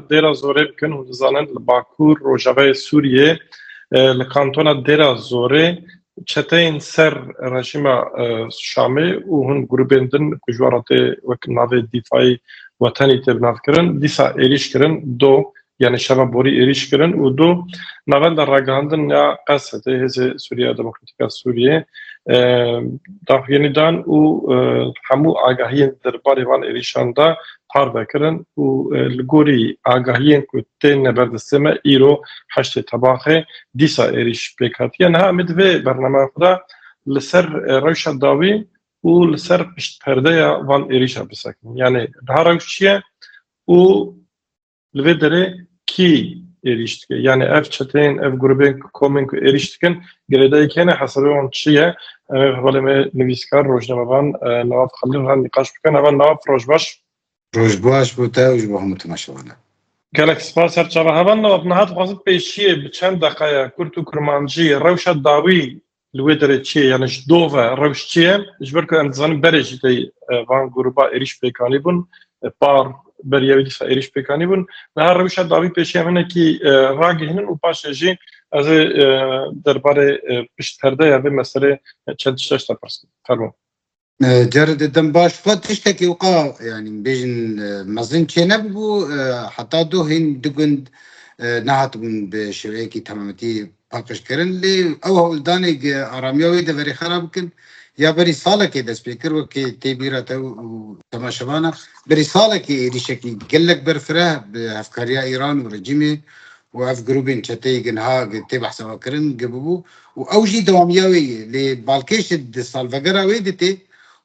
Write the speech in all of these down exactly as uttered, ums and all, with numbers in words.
Dêra Zorê bikin, hûn dizanin li bakur rojavayê Sûriyê, e, li kantona Dêra Zorê çeteyên ser rejîma, e, Şamê û hin grûbên din ku ji we re tê wek navê Dîfayî Wetenî tê binavkirin, dîsa êrîş kirin, do, yanî şeva borî êrîş kirin û do navenda ragihandin ya Qesedê, Hêzê Sûriya Demokratîk a Sûriyê, e, daxuyanî dan û, e, hemû agahiyên derbarê van êrîşan de parve kirin û, e, li gorî agahiyên ku tên ber destê me, îro heştê Tebaxê dîsa êrîş pêk hatiye. Niha em ê di vê bernameya xwe de li ser, e, rewşa dawî û li ser piştperdeya van êrîşa bisekin. Yanî niha rewş çi ye û li vê derê kî êrîş dike? Yanî ev çeteyên, ev grûbên ku, komên ku êrîş dikin, girêdayî kene, hesabê wan çi ye? Em ê hevalê me nivîskar, rojnamevan, e, Newaf Xelîl re nîqaş bikin. Heval Newaf, roj baş. Roj baş bo te û ji bo hemû temaşevanan. Gelek spas, ser çava. Heval Newaf, niha dixwazim pêşiyê bi çend deqeya kurt û kurmancî rewşa dawî li wê derê çi ye? Yanî ji do ve rewş çi ye? Ji ber ku em dizanin berê jî tey, e, van grûba êrîş pêkanî bûn, e, par beriya wî dîsa êrîş pêkanî bûn. Niha rewşa dawî pêşiya min hinekî, e, ragihînin û paşê jî ez ê, e, derbarê, e, piştperdeya vê meselê, e, çend tişt ji te pirsim. Fermo. E, carê di dem baş. Xwe tiştekî weka, yanî bêjin, e, mezin çênebûbû, e, heta do hîn du gund, e, nehatibûn bi şêweyekî temametî paqijkirin. Lê ew hewldanê gi aramiya wê deverê xera bikin, ya berî salekê dest pê kir, wekî tê bîra te û temaşevana, berî salekê êrîşekî gelek berfireh bi hevkariya Îran û rejîmê û ev grûbên çeteyê gi niha gi tê behsa we kirin gi bûbû û ew jî dewamiya wê ye. Lê balkêş di salvegera wê de tê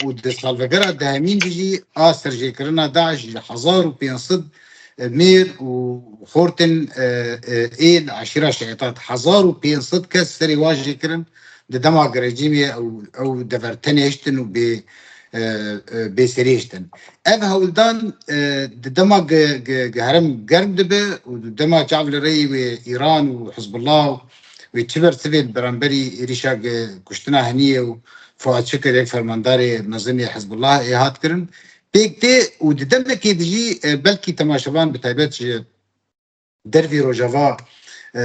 û di salvegera dehemîn de jî a serjêkirina DAIŞ ji hezar û pênc sed mêr û xortin, e, e, ê li eşîra Şeîtat, hezar û pênc sed kes serê wan jê kirin. Di dema rejîmê ew, ew dever tenê hiştin û bê, e, e, bê serê hiştin. Ev hewldan, e, di dema ge-, ge-, ge herem germ dibe û di dema çav li rêyê wê Îran û Hizbullah û wê çi bersivê li beramberî êrîşa ge-, kuştina heniyê û Fuat Şikir, yek fermandarê mezin ê Hizbullah ê hat kirin, pêk tê û di demekê de jî, e, belkî temaşevan bi taybet ji dervî Rojava, e,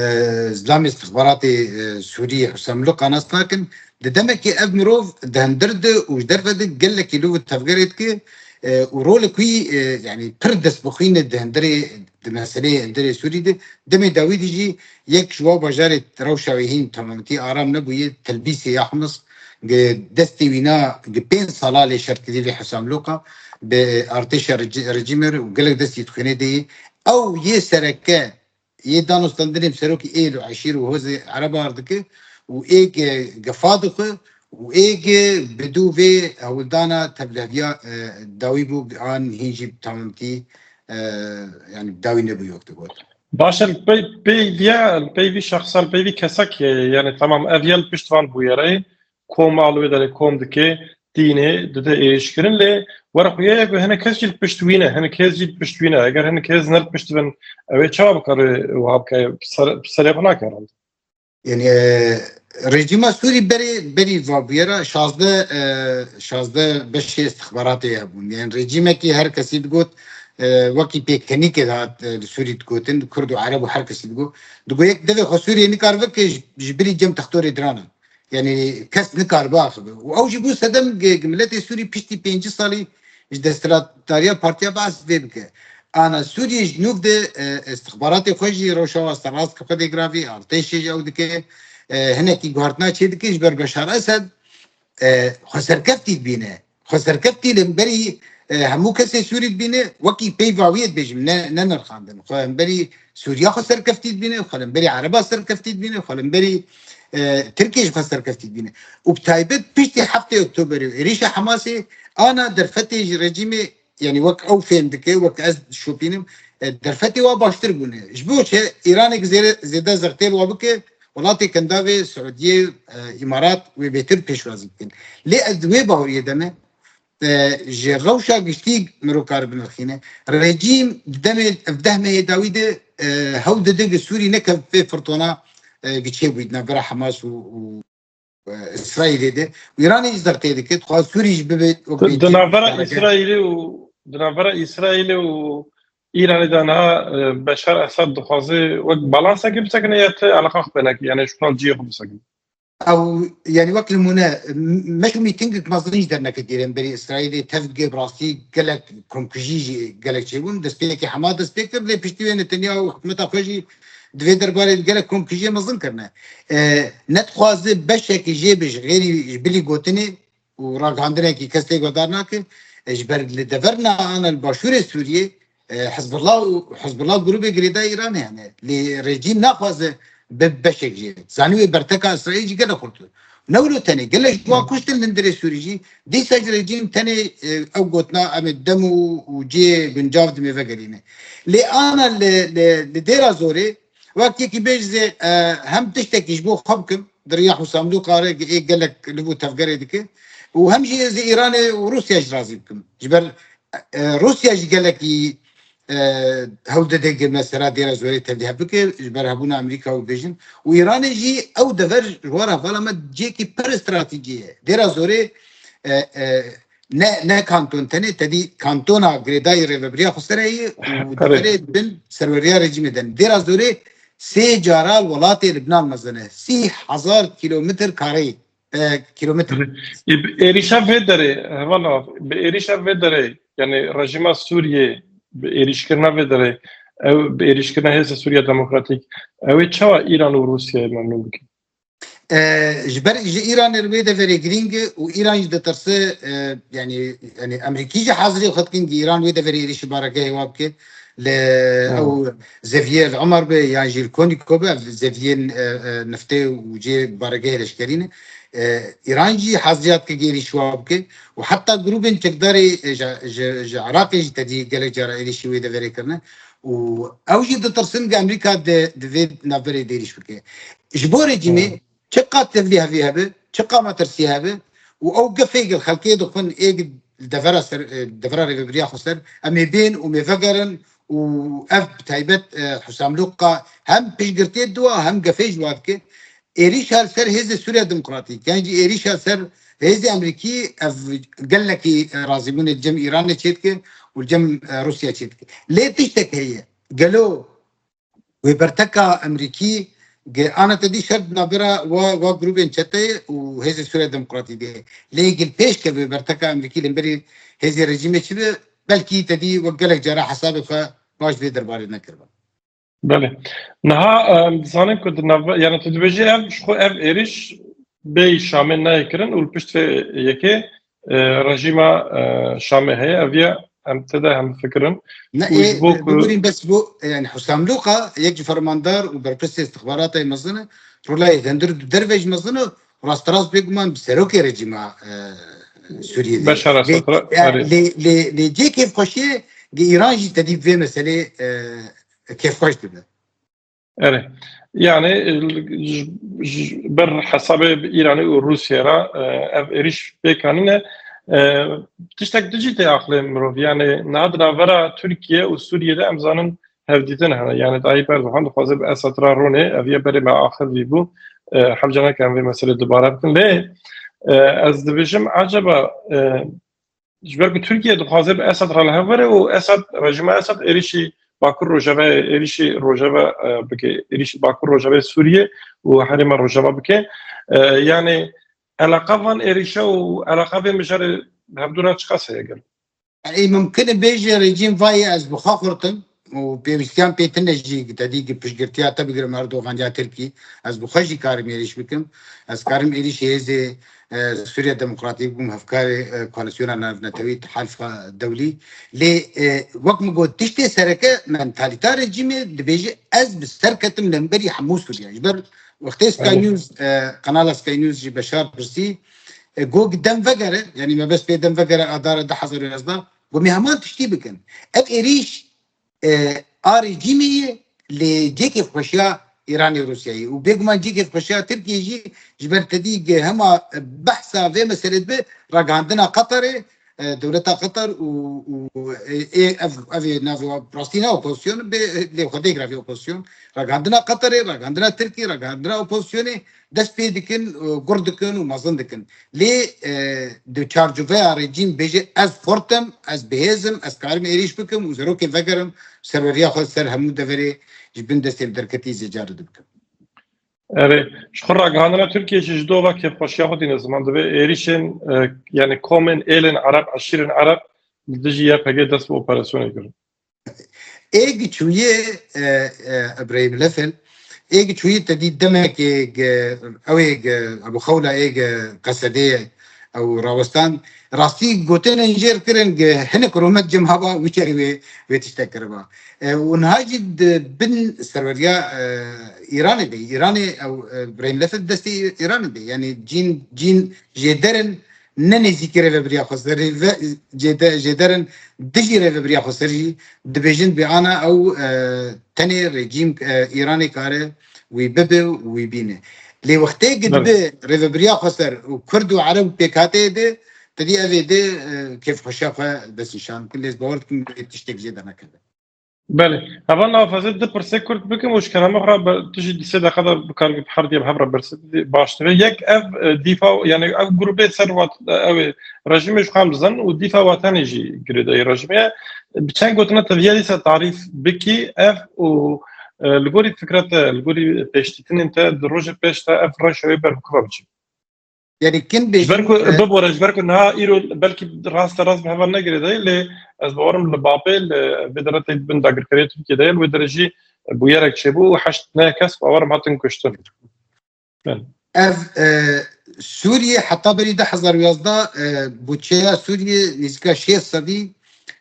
zilamê istixbaratê, e, Sûrî Husam Luqa nas nakin. Di demekê ev mirov di hundir de û ji derve de gelekî lûv û tevgerê dike, e, û rolek wî, e, yanî pir destbixwîn e di hundirê, di meseleyê hundirê Sûrî de. Demê dawî de jî yek ji wa bajarê rewşa wê hîn temametî aram nebûye, Telbîsê ya Himis, gi destê wîna gi pênc sala lê şerkirî vê Husam Luqa bi artêşa rejî-, rejîmê re û gelek destî dixwînê de yê. Ew yê sereke yê danûstandinê bi serokî êl û eşîr û hozê Erebar dike û ê ge gefa dixwe û ê ge bi dû vê hewldana tevliheviya, e, dawî bû, an hîn jî bi tamamtî, e, yanî bi dawî nebû, wek digot. Baş e, li pey, pey viya, li pey vî şexsa, li pey vî kesekê, yanî temam ev ya li pişt van bûyereyê, kom a li wê derê kom dike, tînê, dide êrîşkirin, lê were xuya ye ku hinek kes jî li pişt wî ne, hinek kes jî li pişt wî ne. Eger hinek kes ne li pişt bin, ew ê çawa bikare wiha bike? Bi ser-, bi serê xwe nake herhalde. Yanî, e, rejîma Sûrî berê, berî va bûyera şazdeh, e, şazdeh beşê istixbaratê hebûn. Yanî rejîmekî her kesî digot, e, wekî pêkenîkê dihat, e, li Sûrî digotin, Kurd û Ereb û her kesî digot. Digot yek devê xwe Sûriyê nikaribe ke ji, ji birî cem textorê diran e. Yanî kes nikaribe axive. Û ew jî bû sedem ge, ge miletê Sûrî piştî pêncî salî ji desthilatdariya Partiya Baas vê bike. Ana Sûriyê ji nûv de, e, istixbaratê xwe jî rewşa wan serrast ke xwe dê giravî, artêşê jî ew dike, e, hinekî guhertina çê dike ji ber Beşar Esed, e, xweserkeftî dibîne. Xweserkeftî li hemberî, e, hemû kesê Sûrî dibîne, wekî peyva wî dibêjim, ne, ne nirxandin. Xwe hemberî Sûriya xweserkeftî dibîne, xwe li hemberî Ereba serkeftî dibîne, xwe li hemberî, e, Tirkiyê jî xweserkeftî dibîne. Û bi taybet piştî heftê Oktoberê û êrîşa Hemasê ana derfetê ji rejîmê, yanî wek ew fêm dike, wek ez dişopînim, e, derfetê wa baştir bûne. Ji bo çi Îranek zêre, zêde zextê li wa bike, welatê Kendavê, Siûdiyê, e, Îmarat wê bêtir pêşwazî bikin. Lê ez di wê baweriyê de me, e, ji rewşa giştî mirov kar binirxîne. Rejîm di demê ev deh mehê dawî de, e, hewl dide gi Sûrî neke vê firtona, e, gi çêbûyî di navbera Hamas û, û, e, Îsraîlê de. Û Îranê jî zextê dike, dixwaz Sûrî jî bibe wek Di, bê di navbera Îsraîlê û, di navbera Îsraîlê û Îranê de niha, e, Beşar Esad dixwaze wek balansekê bisekine ya ti eleqa xwe pê neke, yani ji xwe cihê xwe bisekine. Ew, yani wek nimûne, m-, me ji mîtingek mezin jî derneketî hemberî Îsraîlê tev dike, bi rastî gelek komkujî jî gelek çêbûn. Destpêkê Hema dest pê kir, lê piştî wê Netanyahu û hikûmeta xwe jî di vê derbarê de gelek komkujiyê mezin kirine. E, nedixwaze beşekî jê bi ji xêrî ji bilî gotinê û ragihandinekî kes tê guhdar nake. E, ji ber li deverna ana li başûrê Sûriyê, e, Hizbullah û Hizbullah grûbê girêdayî Îranê hene. Lê rejîm naxwaze be beşek jê. Zanî wê berteka Îsraîl jî gelek xurt e. Ne wilo tenê, gelek ji wan kuştin li hundirê Sûrî jî. Dîsa jî rejîm tenê, e, ew gotina em ê dem û, û cihê guncav dimê vegerîne. Lê ana li, li, li Dêra Zorê, wek yekî bêj zê, e, hem tiştekî ji bo xwe bikim, di riya Hûsamlûqa re ê gelek li bo tevgerê dike û hem jî ez ê Îranê û Rûsya jî razî bikim. Ji ber, e, Rûsya jî gelekî, e, hewl dide gi mesela Dêra Zorê tevlî hev bike, ji ber hebûna Amerîka û bêjin. Û Îranê jî ew dever ji wan re hevala me cihekî pir stratejî ye. Dêra Zorê, e, e, ne, ne kanton tenê, tedî kantona girêdayî rêvebiriya xweser heye û Erê. Deverê bin serweriya rejîmê de ne. Dêra Zorê sê cara welatê Libnan mezin e. Sî hezar kîlometr kareyî, e, kîlometr. Ê, bi êrîşa vê derê, hevala, bi êrîşa vê derê, yani rejîma Sûriyê, bi êrîşkirina vê derê, ew bi êrîşkirina Hêzê Sûriya Demokratîk, ew ê çawa Îran û Rûsyayê memnûn bikin? E, ji ber ji Îranê li wê deverê girîng e û Îran jî ditirse, e, yani, yani Amerîkî jî hazirê xwe dikin ki Îran wê deverê êrîşî baregehê wa bike. Li Hmm. ew zeviyê li Umar be yan jî li Konîko be, ev zeviyên, e, e, neftê û cê baregehê leşkerî ne. E, Îran jî haziriya dike ki êrîşî wa bike û heta grûbên çekdarê, e, ji, ji, ji Iraqê jî tedî gelek cara êrîşî wê deverê kirine. Û ew jî ditirsin ki Amerîka di, di vê navberê de êrîş bike. Ji bo rejîmê Hmm. çiqa tevlî hevî hebe, çiqa metirsî hebe û ew gefê gel xelkê dixwin ê gi devera ser, e, devera rêvebiriya xweser, em ê bên û mê vegerin û ev bi taybet, e, Husam Luqa hem piştgirtiyê diwa hem gefê ji wa dike. Êrîşa li ser Hêzê Sûriya Demokratîk, yan jî êrîşa ser Hêzê Amerîkî ev gelekî, e, razîbûnê li cem Îranê çêdike û li cem, e, Rûsya çêdike. Lê tiştek heye. Gelo wê berteka Amerîkî ge ana te dî şer di navbera wa, wa grûbên çeteyê û Hêzê Sûriya Demokratî de. Lê gil pêş ke wê berteka Amerîkî li hemberî hêzê rejîmê çi be, belkî te dî wek gelek cara hesabê xwe baş vê derbarê nekiriba. Belê. Niha, em, dizanin ku di nav, yani tu dibêjî ev, ji xwe ev êrîş bêyî Şamê nayê kirin û li pişt vê yekê, e, rejîma, e, Şamê heye. Ev ye em tê de hem fikirin. Ne, û ji e, bo ku bibûrîn bes bo, e, yani Husam Luqa yek ji fermandar û berpirsê istixbarata mezin e, rola yê hundir di derve jî mezin e, rasterast bêguman bi serokê rejîma, e, Sûriyê de. Beşar Esad, Lê, ra-, e, erê. lê, lê, lê cê kêfxweşiyê gi Îran jî tedî vê meselê, e, kêfxweş dibe. Erê. Yani, e, ji, ji ber hesabê Îranê û Rûsya re, e, ev êrîş pêk anîne. E, tiştek din jî tê aqlê mirov. Yani, niha di navbera Tirkiye û Sûriye de em zanin hevdîtin hene. Yani, Tayyip Erdogan dixwaze bi Esad re rûnê, ev yê berê me axivî bû. E, hevca neke em vê meselê dubare bikin. Lê, e, ez dibêjim, acaba, e, ji ber ku Tirkiye dixwaze bi Esad re li hev were û Esad, rejîma Esad êrîşî Bakur Rojavayê, êrîşî Rojava, e, bike, êrîşî Bakur Rojavayê Sûriyê û herêma Rojava bike. E, yani, eleqa van êrîşe û eleqa vê mijarê hevdû re çiqas heye gel? Ê mimkin e bêje rejîm vayê ez bi xwe xurt im û pêwîstiyan pê tune jî, te dî ki piştgirtiya te bigirim Erdogan ya Tirkî, ez bi xwe jî karim êrîş bikim. Ez karim êrîşê hêzê, e, Sûriya Demokratîk bûm, hevkarê, e, koalîsyona navnetewî, Tehalfa Dewlî. Lê, e, wek min got, tiştê sereke mentalîta rejîmê dibêje, ez bi ser ketim li hemberî hemû Sûriya. Ji ber wextê Sky Belê. News, e, kanala Sky News jî Beşar pirsî, e, got, dem vegere, yanî mebest pê dem vegere adara du hezar û yazdeh, got, me heman tiştî bikin. Ev êrîş, e, a rejîmê ye, lê cê kêfxweşiya Îranê û Rûsyayê. Û bêguman cê kêfxweşiya Tirkiyê jî ji ber te dî ge hema behsa vê meselê dibe, ragihandina Qeterê, e, dewleta Qeter û, û, e, e, ev, ev ê navê wa rastî ne opozîsyon, bê, lê xwedê giravî opozîsyon. Ragihandina Qeterê, ragihandina Tirkî, ragihandina opozîsyonê dest pê dikin, e, gur dikin û mezin dikin. Lê, e, di çarçoveya rejîm bêje, ez xurt im, ez bihêz im, ez karim êrîş bikim û zarokê vegerim, serweriya xwe ser hemû deverê ji bin destê li derketî zêcarî dibikim. Erê, ji xwe ragihandina Tirkiyê jî ji dova kêfxweşiya xwe tîne ziman. Divê êrîşên, e, yani komên êlên Ereb, eşîrên Ereb li dijî Y P G dest bi operasyonê kirin. Êg çûyê, e, e, Ibrahîm Lefel, êg çûyê te dî demekê ge-, ew ê ge-, Ebu Xewla ê ge-, Qesedê ew rawestan. Rastî gotinên jêr kirin ge-, hinek rûmet cem haba wî çerê wê, wê tiştek kiriba. E, û niha jî di bin serweriya, e, Îranê de, Îranê ew, e, Ibrahîm Lefel destê Îranê de. Yani cîn, cîn jêderin ne nêzîkî rêvebiriya xweser, rêve-, jêde-, jêderin dijî rêvebiriya xweser jî dibêjin bê ana ew, e, tenê rejîm, e, Îranê kare wî bibe û wî bîne. Lê wextê Belê. Dibe rêvebiriya xweser û Kurd û Ereb û pêkhateyê de, te dî ev ê de, e, kêfxweşiya xwe destnîşan bikin. Lê ez bawer dikim wê tiştek jê dernekeve. Belê. Heval Navaf, ez ê du pirsê kurt bikim û ji kerema xwe re be-, tu jî di sê deqa de bikaribî bi her diye bi hev re berse bidî, baş dibe. Yek ev, e, dîfa, yani ev grûbê ser wat, e, ew ê rejîmê ji xwe em dizan û dîfa watanê jî girêdayî rejîmê ye. Bi çend gotina te viya dîsa tarîf bikî ev û, e, li gorî fikra te, li gorî pêşdîtinên te di rojê pêş de ev rewşa wê ber bi ku ve biçin? Yani kin bêjin, Ji ber ku, e, bibore, ji ber ku niha îro belkî raste rast bi heval negirêdayî, lê ez bawerim li bapê li vê deretê bin dagirkeriya Tirkiyê de ye, li wê derê jî bûyerek çêbû û heşt neh kes bawerim hatin kuştin. Belê. Ev, e, Sûriyê heta berî du hezar û yazdeh, e, budçeya Sûriyê nêzîka şêst sedî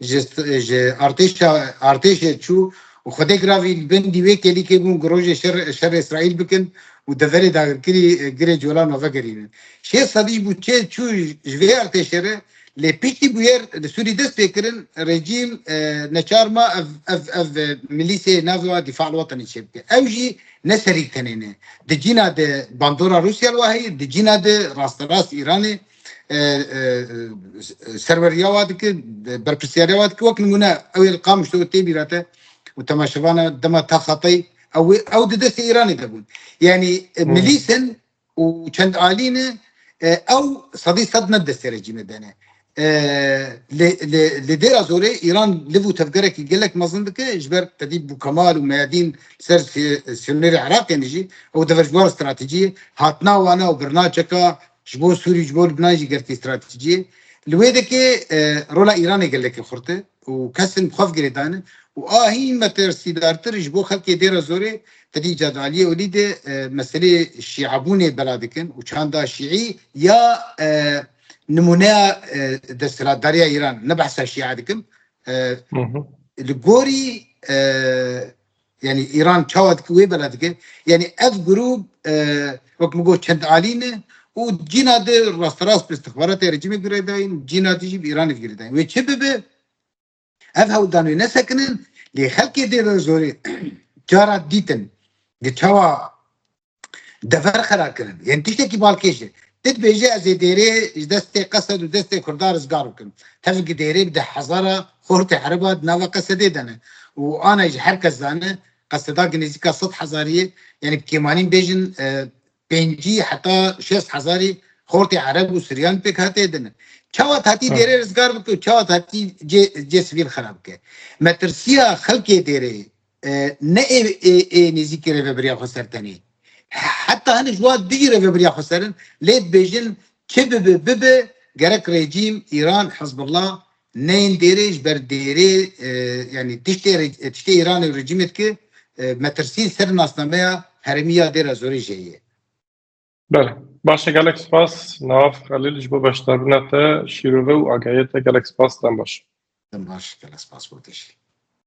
ji, ji artêşa, artêşê çû û Xwedê giravî li bin dî wê kêlîkê bûn ku rojê şer, şerê Îsraîl bikin û deverê dagirkirî, e, girê colan ve vegerînin. Şêst sedî ji budçeyê çû ji vê artêşê re, lê piştî bûyer li Sûrî dest pê kirin, rejîm, e, neçar ma ev, ev, ev, e, milîsê navê wa Dîfa al Wetenî çêbike. Ew jî ne serî tenê ne. Di cîna de bandora Rûsya li wa heye, di cîna de rasterast Îranê, e, e, e, serweriya wa dike, berpirsiyariya wa dike. Wek nimûne ew ê li Qamişlo tê bîra te û temaşevana dema ta Xatay, ew, ew di destê Îranê de bûn. Yani, e, Hmm. milîsin û çend alî ne, e, ew sedî sed ne destê rejîmê de ne. E, li, li, li Dêra Zorê Îran liv û tevgerekî gelek mezin dike, ji ber tedî Bûkemal û Meyadîn ser si-, sînorê Iraqê ne jî, ew dever ji wan stratejî ye. Hatina wana û birina çeka ji bo Sûrî, ji bo Lubnan jî gelkî stratejî ye. Li wê dikê, e, rola Îranê gelekî xurt e û kesin bi xwe girêdayî ne û a hîn metirsîdartir ji bo xelkê Dêra Zorê, tedî cadaliyê olî de, e, meselê şîabûnê bela dikin û çanda şîî ya, e, nimûneya, e, desthilatdariya Îran, ne behsa şîa dikim, e, Hı hı. li gorî, e, yani Îran çawa dike wê bela dike. Yani ev grûp, e, wek min got çend alî ne û cîna de rasterast bi istixbaratê rejîmê girêdayîn, cîna de jî bi Îranê girêdayîn. Wê çi bibe? Ev hewldan wê nesekinin, lê xelkê Dêra Zorê cara dîtin, di çawa dever xera kirin. Yên tiştekî balkêş e. Tu dibêje ez ê Dêrê ji destê Qesed û destê Kurda rizgar bikim. Tevgî Dêrê bi deh hezara xortê Ereba di nava Qesedê de ne. Û ana jî her kes zane, Qeseda gi nêzîka sed hezarî ye. Yani bi kêmanîn bêjin, e, pêncî heta şêst hezarî xortê Ereb û Siryan pêk hatê din. Çawa hatî Hı. Dêrê rizgar bike û çawa hatî cê, cê sivîl xera bike? Metirsiya xelkê Dêrê, e, ne ê, ê, ê nêzîkî rêvebiriya xweser tenê. Heta hinek ji wan dijî rêvebiriya xweser in, lê dibêjin çi bibe bibe, gerek rejîm, Îran, Hizbullah, neyên Dêrê, ji ber Dêrê, e, yani tiştê re-, tiştê Îranê û rejîmê dike, e, metirsî ser nasnameya herêmî ya Dêra Zorê jê ye. Belê. Baş e, gelek spas. Navaf Xelîl, ji bo beşdarbûna te, şîrove û agahiya te gelek spas. Dem baş. Dem baş, gelek spas bo te jî.